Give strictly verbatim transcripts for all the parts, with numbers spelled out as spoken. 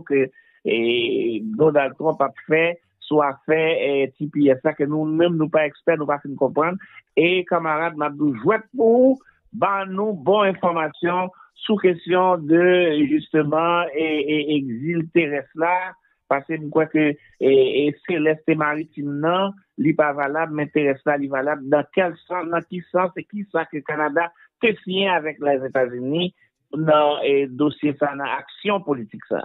ke e, Donald Trump ap fè sou afè e, T P S la, ke nou menm nou pa ekspè, nou pa fin konprann. E kanmarad, m ap di w jwèt pou ou, ba nou bon enfòmasyon sou kesyon de, jisteman, e, e, egzil terès la, paske m kwè ke e, e, selès e maritim nan, li pa valab, men terès la, li valab. Nan kèl sans, nan ki sans, e ki sa ke Kanada te siyen avèk Lèzetazini nan e, dosye sa, nan aksyon politik sa?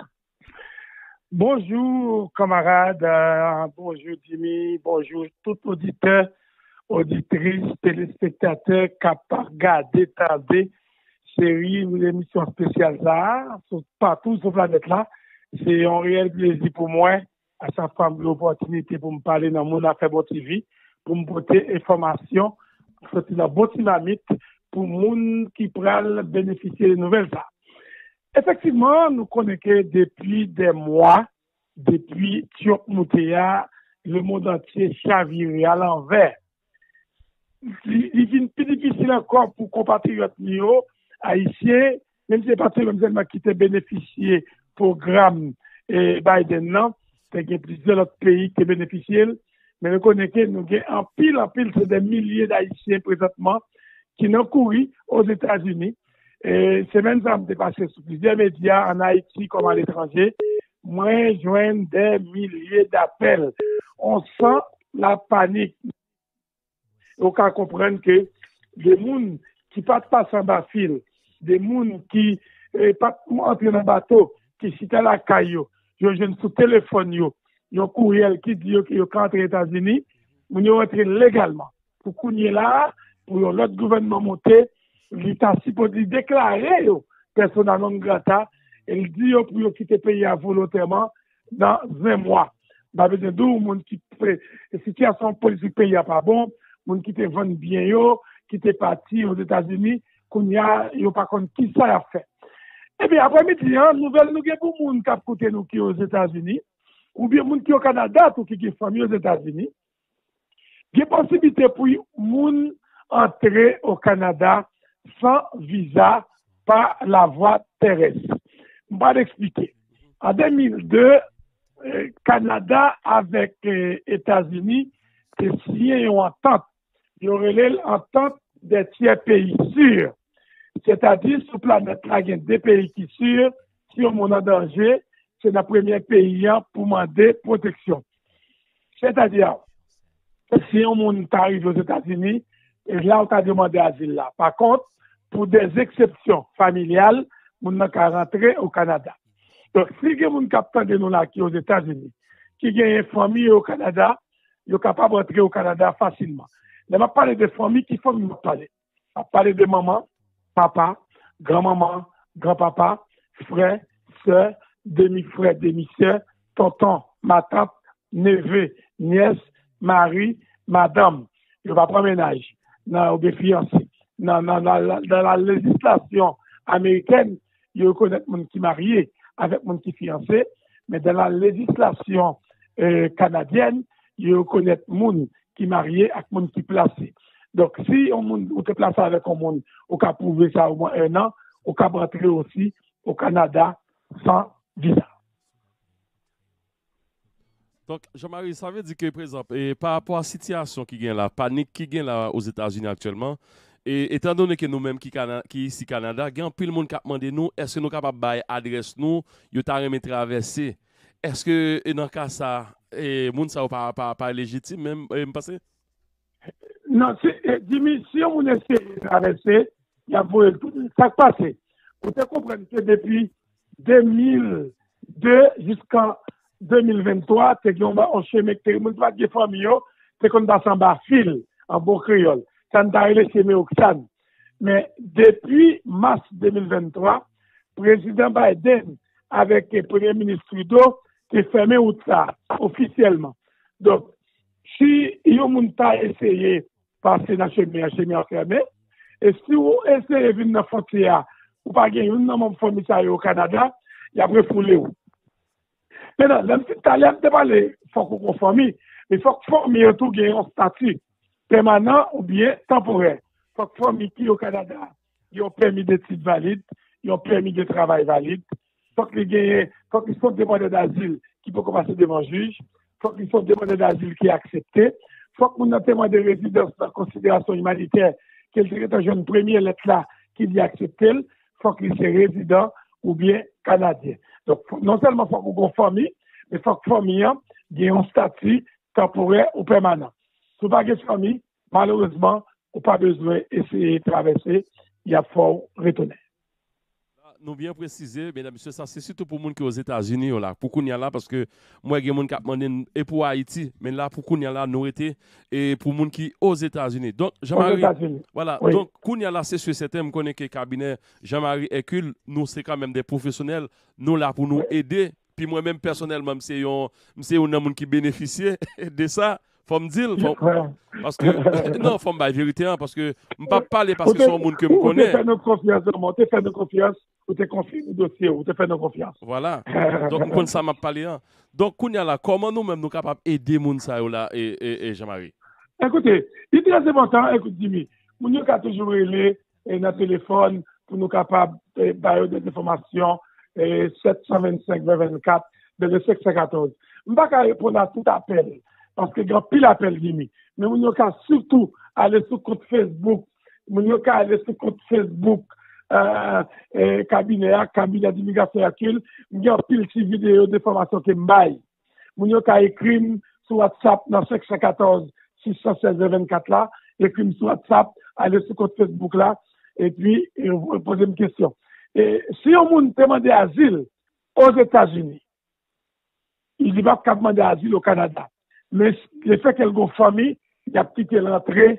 Bonjou, kanmarad, euh, bonjou, Jimmy, bonjou, tout oditè, oditris, telespektatè k ap gade, tande seri emisyon espesyal sa a, sou, patou sou planèt la. Se yon reyèl plezi pou mwen, a chak fwa m gen opòtinite pou m pale nan Moun Afè Bon T V, pou m pote enfòmasyon soti nan bon ti mamit pou moun ki pral benefisye de nouvèl sa a. Efektivman, nou konnen ke depi dè mwa, depi Trump moute a, lemonn antye chavire alanvè. Li, li vin pi difisil ankò pou konpatriyòt nou yo, Ayisyen, menm si se pa Trump sèlman ki te benefisye pwogram e, Biden nan, te gen plizyè lòt peyi ki te benefisye l, men nou konnen ke nou gen anpil, anpil, se dè milye d Ayisyen prezantman ki nan kouri Ozetazini. E, semèn sa a, m te pase sou plizyè medya, ann Ayiti kòm aletranje. Mwen jwenn dè milye d apèl. On san lapanik. Ou ka konprann ke de moun ki pa t pase anba fil, de moun ki e, pa t antre nan bato, ki chita lakay yo, yo jwenn sou telefòn yo yon kouryèl ki di yo ke yo ka antre Etazini, moun yo antre legalman. Pou kounye la a, pou yon lòt gouvènman monte, li ta sipoze li deklare yo persona non grata, e li di yo pou yo kite peyi a volontèman nan ven mwa. M pa bezwen di w, moun ki pe-, sitiyasyon politik peyi a pa bon, moun ki te vann byen yo, ki te pati Ozetazini, kounye a, yo pa konn ki sa y ap fè. Ebyen, aprèmidi an, nouvèl nou gen pou moun k ap koute nou ki Ozetazini, oubyen moun ki o Kanada tou ki gen fanmi Ozetazini, gen posiblite pou moun antre o Kanada san viza pa lavwa terès. M pral eksplike. An de mil de, eh, Kanada avèk, eh, Etazini te siyen yon antant. Yo rele l antant dè tyè peyi si. Sètadi, sou planèt la, gen de peyi ki si, si yon moun an danje, se nan premye peyi an pou mande pwoteksyon. Sètadi, si yon moun ta rive Ozetazini, e la ou ta demande azil la. Pa kont, pou dè eksepsyon familyal, moun nan ka rantre o Kanada. Donk, si gen moun k ap tande nou la ki Ozetazini, ki genyen fanmi yo o Kanada, yo kapab rantre o Kanada fasilman. Lè m ap pale de fanmi, ki fanmi m ap pale? M ap pale de manman, papa, granmanman, granpapa, frè, sè, demi frè, demi sè, tonton, matant, neve, nyès, mari, madanm. Yo pa pran mennaj nan, oubyen fiyanse. Nan, nan, nan, nan, nan la lejislasyon amerikèn, yo rekonèt moun ki marye avèk moun ki fiyanse, men dan la lejislasyon, eh, kanadyèn, yo rekonèt moun ki marye ak moun ki plase. Donk, si yon moun, ou te plase avèk yon moun, ou ka pwouve sa omwen en an, ou ka rantre osi o Kanada san viza. Donk, Jean Marie, sa vle di ke, pa egzanp, e, pa rapò a sitiyasyon ki gen la, panik ki gen la Ozetazini aktyèlman, e, etandone ke nou menm ki, Kana, ki isi Kanada, gen anpil moun k ap mande nou, èske nou kapab bay adrès nou, yo ta renmen travèse. Èske, e, nan ka sa, e, moun sa yo pa, pa, pa lejitim menm, e, m panse? Non, se, e, Jimmy, si yon moun eseye travèse, y ap voye l tou. Sa k pase? Ou te konprann ke depi de mil de jiskan de mil venntwa, te gen yon, yon chemen ki te, moun ki pa t gen fanmi yo, te konn pase anba fil, an bon kreyòl. Sa n ta rele chemen Oksann. Men, depi mas de mil venntwa, prezidan Biden avèk premye minis Trudeau te fèmen wout sa a ofisyèlman. Donk, si yon moun ta eseye pase nan chemen an, chemen an fèmen. E si w eseye vin nan fwontyè a, ou pa gen youn nan manm fanmi sa yo o Kanada, y ap refoule w. Mentnan, lè m fin talè a, m te pale fòk ou gon fanmi, men fòk fanmi an tou gen yon estati pèmanan oubyen tanporè. Fòk fanmi ki o Kanada gen yon pèmi detid valid, yon pèmi de travay valid, fòk li genyen Fòk li se yon demandè dazil ki poko pase devan jij. Fòk li se yon demandè dazil ki aksepte. Fòk moun nan te mande rezidans nan konsiderasyon imanitè ke l te gentan jwenn premye lèt la ki di aksepte l. Fòk li se rezidan oubyen Kanadyen. Donk, non sèlman fòk ou gen yon fanmi, men fòk fanmi an gen yon estati tanporè ou pèmanan. Si w pa gen fanmi, malerezman, ou pa bezwen eseye travèse, y ap fè w retounen. Nou byen presize, medam, mesye, sa se sitou pou moun ki Ozetazini yo la, pou kounye a la, paske m wè gen moun k ap mande n, e pou Ayiti, men la, pou kounye a la, nou rete e pou moun ki Ozetazini. Donk, Jean Marie, vwala, donk, kounye a la, se si e sèten, m konnen ke kabinè Jean Marie Hercule, nou se kanmenm de pwofesyonèl, nou la pou nou ede. Pi mwen menm pèsonèlman, m se yon, m se youn nan moun ki benefisye de sa. Fò m di l, fò, paske, non, fò m bay verite an, paske m p ap pale paske se yon moun ke m konnen. Ou te fè nou konfyans, ou te fè nou konfyans, ou te konfye nou dosye, ou te fè nou konfyans. Vwala. Donk, m konn sa m ap pale an. Donk, kounye a la, kòman nou menm nou kapab ede moun sa yo la, e, e, e Jean Marie? Ekoute, li trè enpòtan, ekoute, Jimmy, moun yo ka toujou rele e nan telefòn pou nou kapab e, ba yo de enfòmasyon e, sèt san vennsenk ven vennkat, de senk san katòz. M pa ka reponn a tout apèl, paske gen anpil apèl Jimmy. Men moun yo ka sitou ale sou kont Facebook. Moun yo ka ale sou kont Facebook e, e, kabinè a, kabinè dimigrasyon Hercule. M gen anpil ti videyo de fòmasyon ke m bay. Moun yo ka ekri m sou WhatsApp nan senk san katòz sis san sèz vennkat la, ekri m sou WhatsApp, ale sou kont Facebook la, epi e, poze m kesyon. E, si yon moun te mande azil Ozetazini, li p ap kab mande azil o Kanada. Men lefètke l gen yon fanmi, y ap kite l antre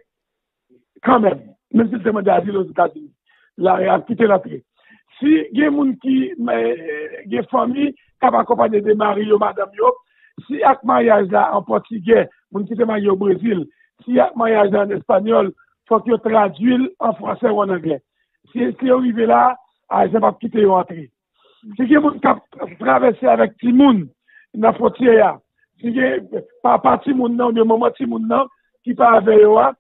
kanmenm, menm si l te mande azil Ozetazini. La, y ap kite l antre. Si gen moun ki gen fanmi k ap akonpaye de mari yo, madanm yo, si ak maryaj la an pòtigè, moun ki te marye o Brezil, si ak maryaj la an espanyòl, fòk yo tradui l an fransè ou an anglè. Si, si yo rive la, ajan p ap kite yo antre. Si gen moun k ap travèse avèk timoun nan fwontyè a, si gen papa timoun nan oubyen manman timoun nan ki pa avè yo a,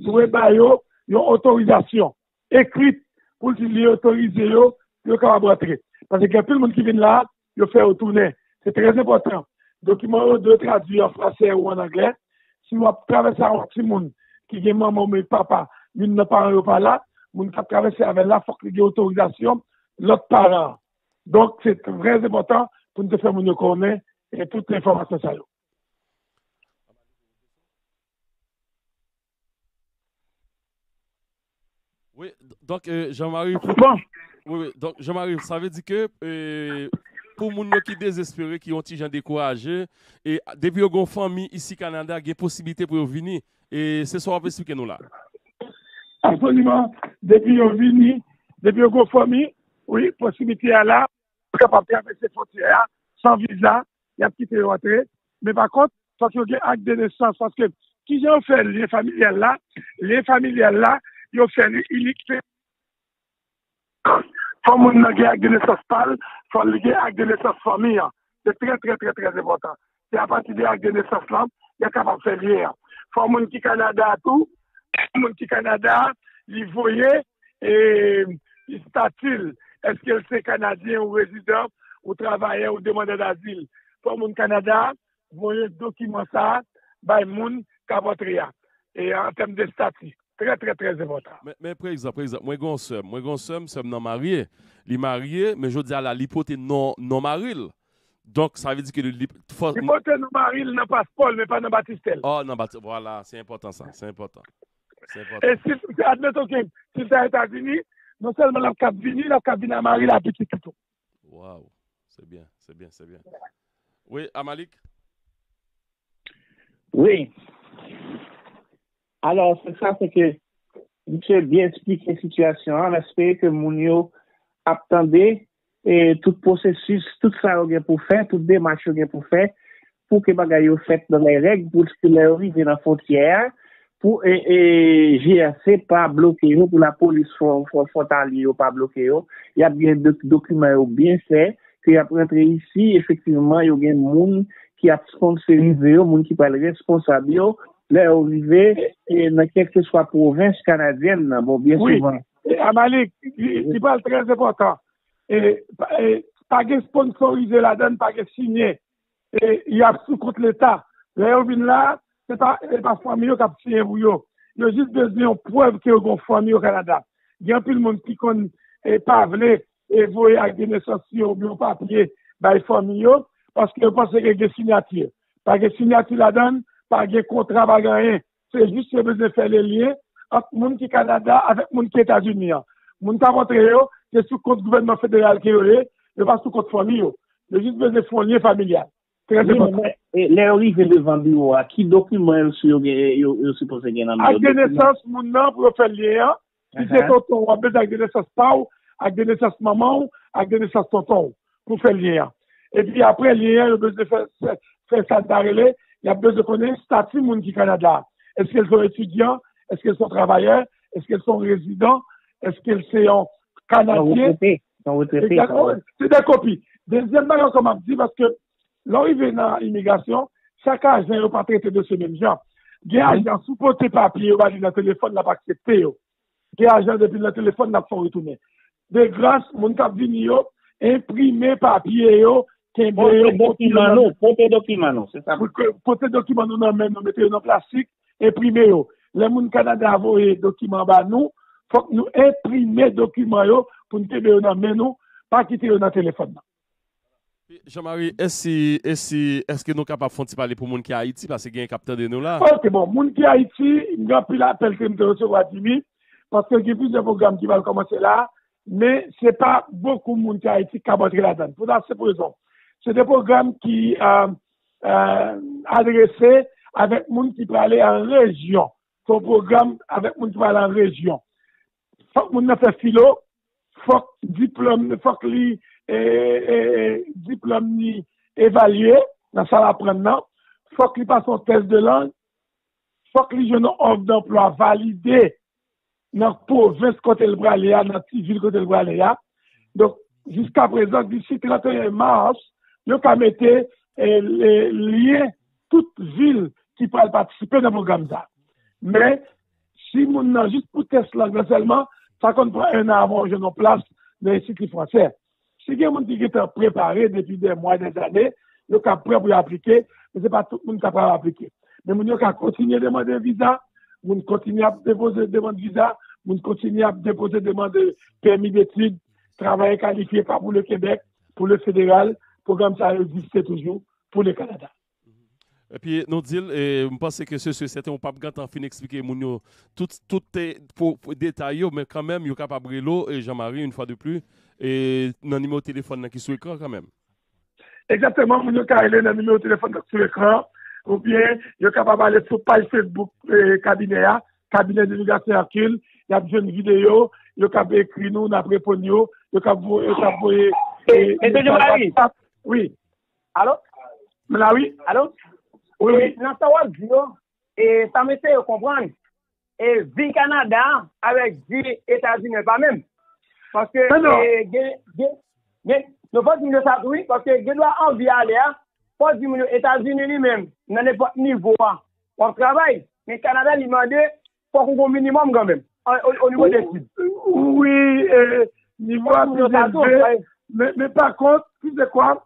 dwe ba yo yon otorizasyon ekri pou l di li otorize yo pou yo kapab rantre. Paske gen anpil moun ki vin la, yo fè yo tounen. Se trè enpòtan. Dokiman yo dwe tradui an fransè ou an anglè. Si w ap travèse ak yon timoun ki gen manman oubyen papa, youn nan paran yo pa la, moun k ap travèse avè l la, fòk li gen otorizasyon lòt paran an. Donk, se trè enpòtan pou n te fè moun yo konnen e tout enfòmasyon sa yo. Wi, donk, e, Jean-Marie, pou, bon. Wi, wi, donk, Jean-Marie, sa vle di ke e, pou moun yo ki dezespere, ki yon ti jan dekouraje, e depi yo gen yon fanmi isi Kanada, gen posiblite pou yo vini. E se sa w ap eksplike nou la. Absoliman. Depi yo vini, depi yo gen yon fanmi, wi, posiblite a la, yo kapab travèse fwontyè a san viza, y ap kite yo antre. Men pa kont, fòk yo gen ak de nesans, paske kijan yo fè lyen familyal la? Lyen familyal la, yo fè li inik. Fò moun nan gen ak de nesans pa l, fò li gen ak de nesans fanmi an. Se trè, trè, trè, trè enpòtan. Se apati de ak de nesans lan, y ap kapab fè lyen an. Fò moun ki Kanada a tou, moun ki Kanada a, li voye e, estati l. Èske l se Kanadyen ou rezidan ou travayè ou demandè dazil? Fò moun Kanada a voye dokiman sa a bay moun k ap antre a. E an tèm de estati, trè, trè, trè enpòtan. Men, men pa egzanp, pa egzanp, mwen gen yon sè m, mwen gen yon sè m, sè m nan marye. Li marye, men jodi a la, li pote non, non mari l. Donk, sa vle di ke li, li, fò, li pote non mari l nan paspò l, men pa nan batistè l. Oh, nan batistè, vwala, se enpòtan sa, se enpòtan. Se enpòtan. E si, admeton ke, si l ta Etazini, non sèlman l ap kab vini, l ap kab vini a mari l a pitit li tou. Waw, se byen, se byen, se byen. Wi, Amalik? Wi. Alò, se sa, se ke misye byen eksplike sitiyasyon an. M espere ke moun yo ap tande e tout pwosesis, tout sa yo gen pou fè, tout demach yo gen pou fè, pou ke bagay yo fèt nan lè règ, pou ke lè yo rive nan fwontyè a, pou e, e, G R C pa bloke yo, pou lapolis fwon-, fwon-, fwontalye yo pa bloke yo. Y ap gen dok-, dokiman yo byen fè, ke y ap rantre isi, efektivman, yo gen moun ki ap sponsorize yo, moun ki pral responsab yo, lè yo rive e, nan kèlkeswa pwovens kanadyèn nan. Bon, byen souvan. Wi, Amalik, li, li pral trè enpòtan. E, e, Pa gen sponsorize ladan, pa gen siyen. E y ap sou kont Leta. Lè yo vin la, se pa, se pa fanmi yo k ap siyen pou yo. Yo jis bezwen yon prèv ke yo gen yon fanmi o Kanada. Gen anpil moun ki konn e pa vle e voye ak de nesans yo oubyen yon papye bay fanmi yo, paske yo panse ke gen siyati. Pa gen siyati ladan, pa gen kontra, pa gen anyen. Se jis yo bezwen fè le lyen ant moun ki Kanada avèk moun ki Etazini an. Moun k ap antre yo, se sou kont gouvènman federal ke yo ye, yo pa sou kont fanmi yo. Yo jis bezwen fè yon lyen familyal. Trè enpòtan. Lè yo rive devan biwo a, ki dokiman yo, yo, yo, yo sipoze gen nan men yo? Ak de nesans moun nan pou yo fè lyen an. Si se tonton w, w ap bezwen ak de nesans pa w, ak de nesans manman w, ak de nesans tonton w pou fè lyen an. Epi apre lyen an, yo bezwen fè, fè, fè sa n ta rele, y ap bezwen konnen estati moun ki Kanada a. Èske l se yon etidyan? Èske l se yon travayè? Èske l se yon rezidan? Èske l se yon Kanadyen? Yon retrete. Yon retrete. Egzakteman. Se de kopi. Dezyèm bagay ankò m ap di, paske lè w rive nan imigrasyon, chak ajan yo pa trete dosye menm jan. Gen ajan, si w pote papye yo ba li nan telefòn, l ap aksepte yo. Gen ajan, depi l nan telefòn, l ap fè w retounen. De gras, moun k ap vini yo, enprime papye yo, kenbe yo, pote dokiman nou, pote dokiman nou, se sa. Pote dokiman nou nan men nou, mete yo nan plastik, enprime yo. Lè moun Kanada a voye dokiman ba nou, fòk nou enprime dokiman yo pou n kenbe yo nan men nou, pa kite yo nan telefòn nan. Jean Marie, e si, e si, èske nou kapab fè yon ti pale pou moun ki Ayiti, paske gen k ap tande nou la? Ok, bon, moun ki Ayiti, m gen anpil apèl ke m te resevwa, Jimmy, paske gen plizyè pwogram ki pral kòmanse la, men se pa bokou moun ki Ayiti k ap antre ladan l. Pou sa, se pou rezon. Se de pwogram ki, euh, euh, adrese avèk moun ki prale an rejyon. Se yon pwogram avèk moun ki prale an rejyon. Fòk moun nan fè filo, fòk diplòm, fòk li, e, e, e, diplòm li evalye nan sa l aprann nan, fòk li pase yon tès de lang, fòk li jwenn yon òf danplwa valide nan pwovens kote l prale a, nan ti vil kote l prale a. Donk, jiskaprezan, disi trannteyen mas, yo ka mete, e, e, lyen tout vil ki pral patisipe nan pwogram sa. Men, si moun nan jis pou tès lang nan sèlman, sa konn pran ennan avan w jwenn yon plas nan enstiti fransè. Si gen moun ki gentan prepare depi dè mwa, dè zane, yo ka prè pou yo aplike, men se pa tout moun k ap aplike. Men moun yo ka kontinye demande viza, moun kontinye ap depoze demann viza, moun kontinye ap depoze demann pèmi detid, travayè kalifye, pa pou le Kebèk, pou le federal, pwogram sa yo egziste toujou pou le Kanada. Epi nou di l, e, m panse ke se, se sèten ou p ap gentan fin eksplike moun yo tout, tout, e, pou, pou detay yo, men kanmenm, yo kapab rele w, e, Jean Marie, une fois de plus, e, nan nimewo telefòn nan ki sou ekran kanmenm. Egzakteman, moun yo ka rele nan nimewo telefòn nan ki sou ekran, oubyen yo kapab ale sou paj Facebook, e, kabinè a, Cabinet d'Immigration Hercule, y ap jwenn videyo, yo kab ekri nou, n ap reponn yo, yo kab voye, yo kab voye, e, mesaj WhatsApp. Wi. Alo? M la, wi. Alo? Wi, wi. E, nan sa w ap di yo, e, sa m eseye konprann, e, vi Kanada a avèk vi Etazini pa menm. Paske, e, gen, gen, gen, nou fò di moun yo sa tou, wi, paske gen dwa anvi ale a, fò di moun yo Etazini li menm, nan nenpòt nivo a, w ap travay, men Kanada li mande, fòk ou gon minimòm kanmenm, o, o nivo de etid. Wi, e, nivo a pi elve, men, men pa kont, tu sais quoi,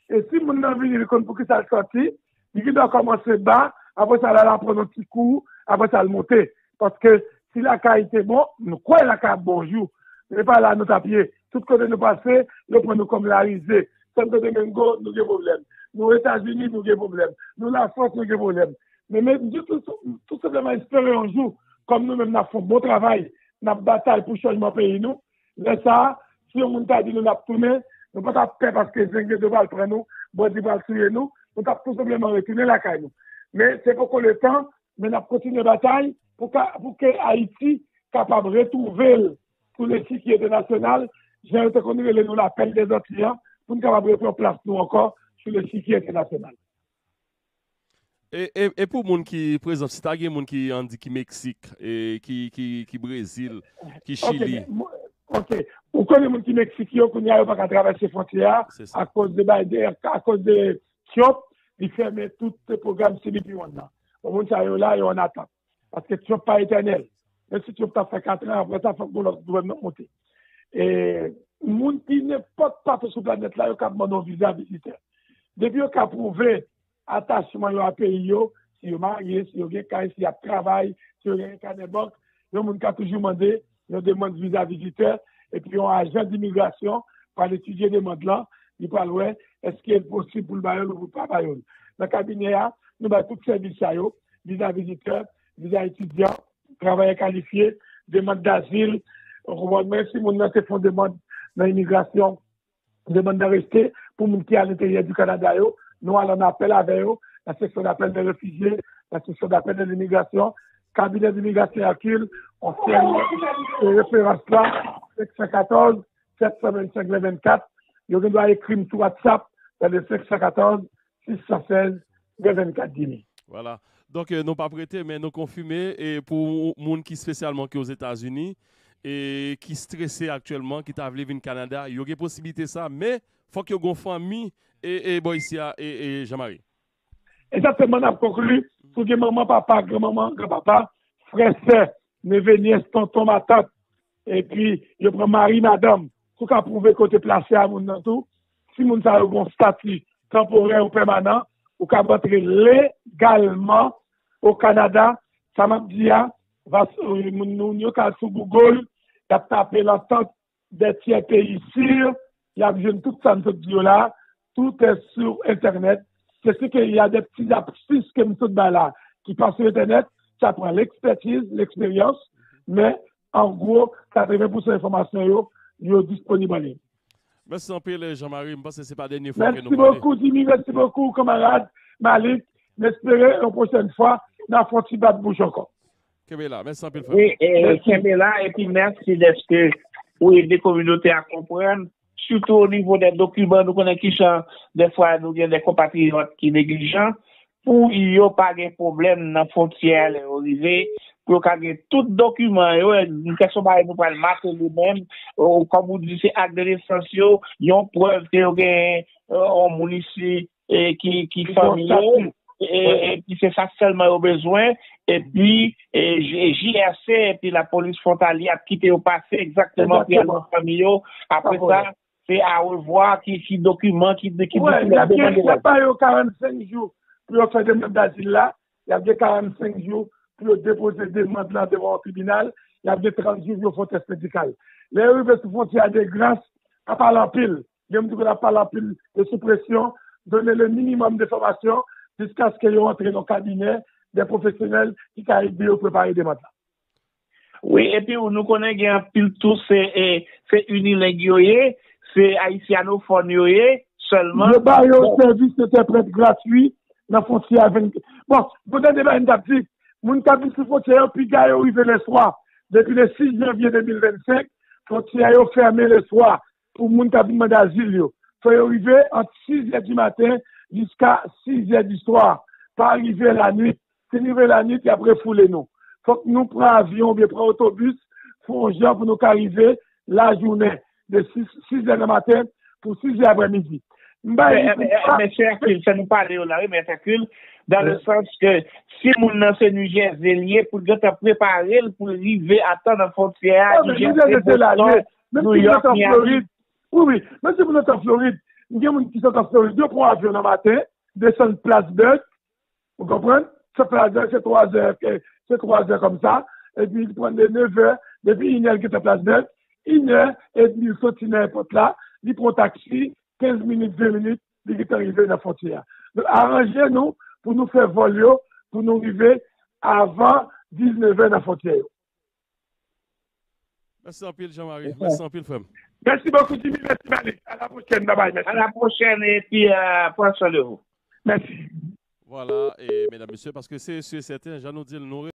e si moun nan vini, li konn poukisa l sòti, li gen dwa kòmanse ba, apre sa, l al aprann yon ti kou, apre sa, l monte. Paske si lakay te bon, nou kwè lakay ap bon yon jou. Men pa la nou t ap ye. Tout kote nou pase, yo pran nou kòm larize. Santo Domingo, nou gen pwoblèm. Nou Etazini, nou gen pwoblèm. Nou Lafrans, nou gen pwoblèm. Men, men, m di tou, tou senpleman espere yon jou, kòm nou menm n ap fè yon bon travay, n ap batay pou chanjman peyi nou, lè sa a, si yon moun ta di nou n ap tounen, nou pa t ap pè paske zenglendo pral pran nou, bandi pral touye nou, nou t ap tou senpleman retounen lakay nou. Men se poko letan, men n ap kontinye batay pou ka, pou ke Ayiti kapab retwouve l sou lechikye entènasyonal, jan yo te konn rele nou lapèl dèzantiy an, pou n kapab repran plas nou ankò sou lechikye entènasyonal. E, e, e pou moun ki, pa egzanp, si ta gen moun ki, ann di, ki Meksik, e ki, ki, ki Brezil, ki Chili. Ok, men, ok. Ou konnen moun ki Meksik yo, kounye a yo pa ka travèse fwontyè a akoz de Biden, akoz de Trump, li fèmen tout pwogram C B P One nan. Bon, moun sa yo la, yo an atant. Paske Trump pa etènèl. Menm si Trump ta fè kat an, apre sa, fòk gon lòt gouvènman monte. E, Moun ki nenpòt patou sou planèt la, yo kab mande yon viza vizitè. Depi yo ka pwouve atachman yo a peyi yo, si yo marye, si yo gen kay, si y ap travay, si yo gen kanè bank, yon moun ka toujou mande yon demann viza vizitè, epi yon ajan dimigrasyon pral etidye demann lan, li pral wè èske l posib pou l ba yo l oubyen pa ba yo l. Nan kabinè a, nou bay tout sèvis sa yo, viza vizitè, viza etidyan, travayè kalifye, demann dazil, ou konprann, menm si moun nan te fè yon demann nan imigrasyon, demann dareste pou moun ki alenteryè di Kanada yo, nou al an apèl avè yo, la section d'appel des réfugiés, la section d'appel de l'immigration, cabinet d'immigration Hercule, on sèl referans la, senk san katòz, sèt san vennsenk, ven vennkat, yo gen dwa ekri m sou WhatsApp, nan le senk san katòz, sis san sèz, ven vennkat, Jimmy. Vwala. Donk, eh, nou p ap rete, men nou konfime, e pou moun ki espesyalman ki Ozetazini, e ki strese aktyèlman, ki ta vle vin Kanada, yo gen posiblite sa, men fòk yo gen fanmi, e, e bò isi a, e, e Jean Marie. Egzakteman, n ap konkli, si w gen manman, papa, granmanman, granpapa, frè, sè, neve, nyès, tonton, matant, epi yo pran mari, madanm, si w ka pwouve kote plase a moun nan tou, si moun sa yo gen yon stati tanporè ou pèmanan, ou kab antre legalman o Kanada. Sa m ap di a, va, moun, moun yo ka al sou Google, y ap tape l'entente des tiers pays sûrs, y ap jwenn tout sa m sot di yo la, tout est sur internet. C'est ce qu'il y a des petits astuces ke m sot bay la, ki pa sou entènèt, sa pran l'expertise, l'expérience, men an gwo, katreven pousan enfòmasyon yo, yo disponib an liy. Mèsi anpil, Jean Marie. M panse se pa dènye fwa ke nou pale. Mèsi bokou, Jimmy. Mèsi bokou, kanmarad Malik. M espere yon pwochèn fwa, n a fè yon ti bat bouch ankò. Kenbe la. Mèsi anpil, frè. Wi, e, kenbe la, epi mèsi dèske ou ede kominote a konprann, sitou o nivo dè dokiman, nou konnen kijan dèfwa nou gen dè konpatriyòt ki neglijan, pou yo pa gen pwoblèm nan fwontyè a lè yo rive, pou yo ka gen tout dokiman yo, e, kèk son bagay nou pral matele menm, o, kòm ou di, se ak de nesans yo, yon prèv ke yo gen, e, yon moun isi, e, ki, ki fanmi yo, e, epi se sa sèlman yo bezwen, epi, e, J-, J R C, epi lapolis fwontalye ap kite yo pase egzakteman pou y al nan fanmi yo. Apre sa, se arevwa, ki, ki dokiman, ki, ki, ki lè demann de. Y ap ba yo karannsenk jou pou yo fè demann dazil la, y ap gen karannsenk jou pou yo depoze demann lan devan yon tribinal, y ap gen trant jou pou yo fè yon tès medikal. Lè yo rive sou fwontyè a de gras, pa pale anpil. Gen moun ki konn ap pale anpil, yo sou presyon, done le minimòm de fòmasyon jiskaske yo antre nan kabinè de pwofesyonèl ki ka ede yo prepare demann lan. Wi, epi nou konnen gen anpil tou, se, e, se inileng yo ye, se ayisyanofòn yo ye, sèlman. Yo ba yo sèvis entèprèt gratui nan fwontyè a. Bon, pou tande bagay m t ap di, moun k ap vin sou fwontyè yo, piga yo rive lèswa. Depi le sis janvye de mil vennsenk, fwontyè yo fèmen lèswa pou moun k ap vin mande azil yo. Fò yo rive ant sizè di maten jiska sizè di swa. Pa rive lanwit. Si n rive lanwit, y ap refoule nou. Fòk nou pran avyon oubyen pran otobis, fè yon jan pou nou ka rive lajounen, de sis, sizè nan maten pou sizè aprèmidi. M bay... Men, men, men, men, Mèt Hercule, sa nou pale yo la, wi, Mèt Hercule, dans le sens que si moun nan se New Jersey li ye, pou l gentan prepare l pou l rive atan nan fwontyè a, New Jersey, Boston, New York, Miami. Wi, wi. Menm si moun nan t an Florid, gen moun ki sot an Florid, yo pran avyon nan maten, desann Plas Dèk, ou konprann? Sot Plas Dèk, se twa zè, se twa zè kòmsa, epi li pran de nevè, depi inè l gentan Plas Dèk, inè edmi l soti nan èpòt la, li pran taksi, kenz minit, ven minit, li gentan rive nan fwontyè a. Donk, aranje nou pou nou fè vòl yo, pou nou rive avan diznèf è nan fwontyè yo. Mèsi anpil, Jean Marie. Mèsi anpil, frè m. Merci beaucoup, Jimmy. Merci, Malik. À la prochaine. Bye bye. Merci. À la prochaine et puis, euh, prenez soin de vous. Merci. Vwala, e medam, mesye, paske se si e sèten, jan nou di l, nou